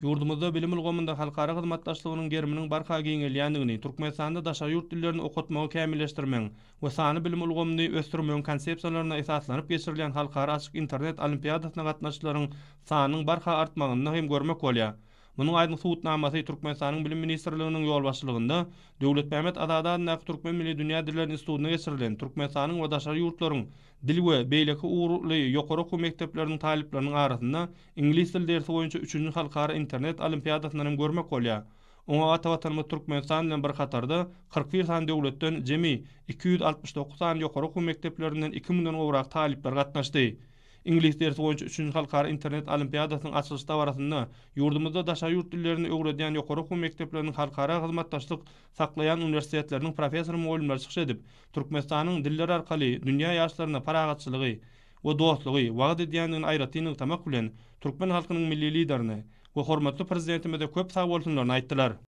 Ýurdumyzda bilim ulgamynda halkara hyzmatdaşlygynyň geriminiň barha giňelýändigini, Türkmenistanda daşary ýurt dillerini okatmagy kämilleşdirmegiň we sanly bilim ulgamyny ösdürmegiň konsepsiýalaryna esaslanyp geçirilýän halkara açyk internet olimpiadasyna gatnaşyjylaryň sanynyň barha artmagynda hem görmek bolýar. Munuň aýdyň subutnamasy Türkmenistanyň Bilim ministrliginiň ýolbaşçylygynda Döwletmämmet Azady adyndaky Türkmen milli dünýä dilleri institutynda geçirilen Türkmenistanyň we daşary ýurtlaryň dil we beýleki ugurly ýokary okuw mekdepleriniň talyplarynyň arasynda iňlis dili dersi boýunça üçünji halkara internet olimpiadasyndan hem görmek bolýar. Oňa ata Watanymyz Türkmenistan bilen bir hatarda 41 sany döwletden jemi 269 sany ýokary okuw mekdeplerinden iki müňden gowrak talyplar gatnaşdy. Iňlis dersi boýunça üçünji halkara internet olimpiadasynyň açylyş dabarasynda ýurdumyzda daşary ýurt dillerini öwredýän ýokary okuw mekdepleriniň halkara hyzmatdaşlyk saklaýan uniwersitetleriniň professor-mugallymlary çykyş edip, Türkmenistanyň diller arkaly dünýä ýaşlaryna parahatçylygy we dostlugy wagyz edýändigini aýratyn nygtamak bilen, türkmen halkynyň Milli Liderine we hormatly Prezidentimize köp sagbolsunlaryny aýtdylar.